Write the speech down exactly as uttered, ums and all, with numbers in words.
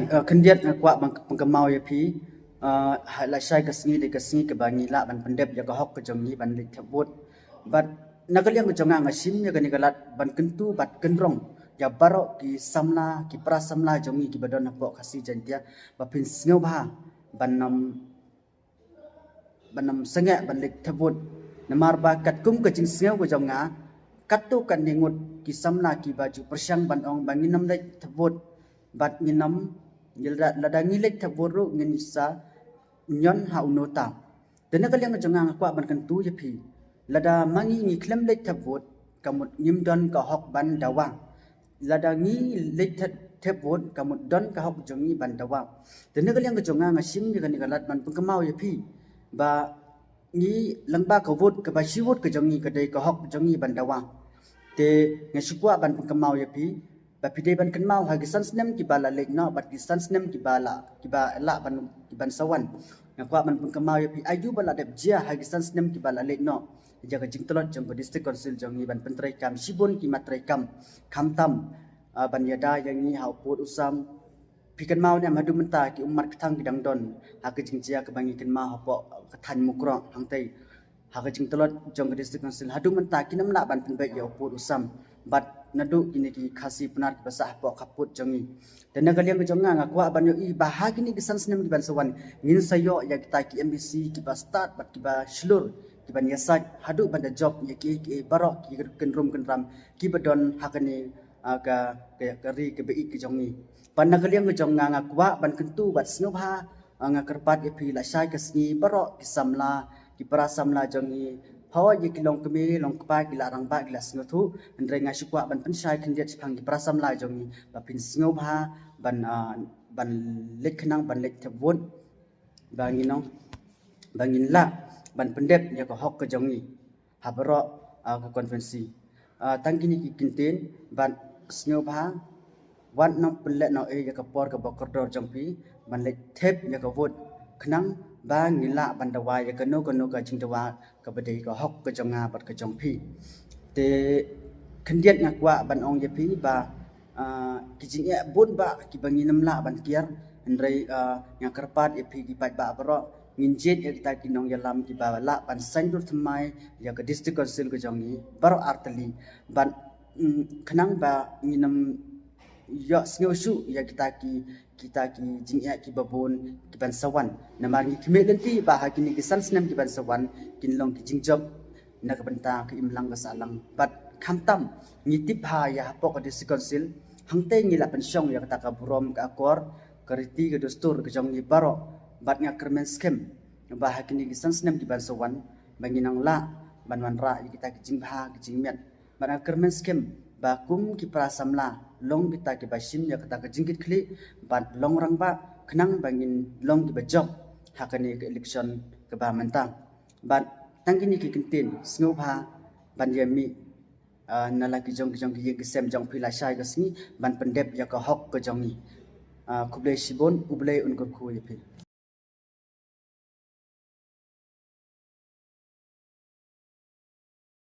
Uh, khyndiat nga kwah ban pynkynmaw ïa phi, uh, ha lashai ka sngi dei ka sngi kaba ngi lah ban pyndep ïa ka hok ka jong ngi ban leit thep vote. Bad na ka liang ka jong nga nga shim ïa kane ka lad ban kyntu bad kynrong ïa baroh ki samla, ki para samla jong ngi kiba don hapoh Khasi Jaiñtia ba phin sngewbha ban ym ban ym sangeh ban leit thep vote. Namar ba katkum ka jingsngew ka jong nga, katto katne ngut ki samla kiba ju pyrshang ban ong ba ngin ym leit thep vote bad ngin ym, lada, lada ngi leit thep vote ruh ngin sa ñion ha uno ta. Te na ka liang ka jong nga nga kwah ban kyntu ïa phi, lada ma ngi ngi khlem leit thep vote, ka mut ngim don ka hok ban dawa. Lada ngi leit thep, thep vote, ka mut don ka hok jong ngi ban dawa. Te na ka liang ka jong nga nga shim ïa kane ka lad ban pynkynmaw ïa phi ba ngi, lyngba ka vote, kaba shi vote ka jong ngi ka dei ka hok jong ngi ban dawa. Te nga shu kwah ban pynkynmaw ïa phi ba phi dei ban kynmaw ha ki san snem kiba la leit noh bad ki san snem kiba la, kiba lah ban, kiban sa wan. Nga kwah ban pynkynmaw ïa phi aïu ba la dep jia ha ki san snem kiba la leit noh ïa ka jingtlot jong ka District Council jong ngi ban pyntreikam shibun ki mat treikam, khamtam, ah, ban ïada ïa ngi ha u pud u sam. Phi kynmaw ne em, haduh mynta ki ummat kthang ki dang don ha ka jingjia kaba ngi kynmaw hapoh ka thaiñ Mukroh hangtei. Ha ka jingtlot jong ka District Council haduh mynta kim lah ban pynbeit ïa u pud u sam bad naduh kine ki Khasi Pnar kiba sah hapoh khappud jong ngi. Te na ka liang ka jong nga nga kwah ban ïohi ba ha kine ki san snem kiban sa wan ngin sa ïoh ïa kita ki M D C kiba stad bad kiba shlur, kiban ïasaid haduh ban da jop ïa kiei kiei baroh ki kynrum kynram kiba don ha kane, ah, ka, ka, ka ri kaba ïeit ka jong ngi. Bad na ka liang ka jong nga nga kwah ban kyntu bad sngewbha, ah, nga kyrpad ïa phi lashai ka sngi baroh ki samla, ki para samla jong ngi, hooid ïa ki longkmie longkpa ki la rangbah ki la sngewthuh, hynrei nga shu kwah ban pynshai khyndiat shaphang ki para samla jong ngi ba phin sngewbha ban, ah, ban leit khnang ban leit thep vote ba ngin ong ba ngin lah ban pyndep ïa ka hok ka jong ngi ha baroh, ah, ka constituency. Ah, tang kine ki kyntien bad sngewbha wat nang pynlehnohei ïa ka por kaba kordor jong phi ban leit thep ïa ka vote khnang ba ngin lah ban dawa ïa kano kano ka jingdawa kaba dei ka hok ka jong nga bad ka jong phi. Te khyndiat nga kwah ban ong ïa phi ba, ah, ki jingeh bun bah kiba ngin ym lah ban kiar, hynrei, ah, nga kyrpad ïa phi ki paidbah baroh ngin jied ïa kita ki nongïalam kiba lah ban saiñdur thymmai ïa ka District Council ka jong ngi baroh artylli bad, mm, khnang ba ngin ym ïohsngew shuh ïa kita ki, kita ki jingeh kiba bun kiban sa wan. Namar ngi khmih lynti ba ha kine ki san snem kiban sa wan kin long ki jingjop na ka bynta ka imlang ka sahlang. Bad khamtam ngi tip ha ïa hapoh ka District Council hangtei ngi la pynshong ïa kata ka burom ka akor ka riti ka dustur ka jong ngi baroh. Bad nga kyrmen skhem ba ha kine ki san snem kiban sa wan ba ngin nang lah ban wanrah ïa kita ki jingbha ki jingmiat. Bad nga kyrmen skhem ba kum ki para samla long kita kiba shim ïa kata ka jingkitkhlieh bad long rangbah khnang ba ngin long kiba jop ha kane ka election kaba mynta. Bad tang kine ki kyntien sngewbha ban ïa mih, ah, na la ki jong ki jong ki ïing ki sem jong phi lashai ka sngi ban pyndep ïa ka hok ka jong ngi. Ah, khublei shibun, U Blei un kyrkhu ïa phi.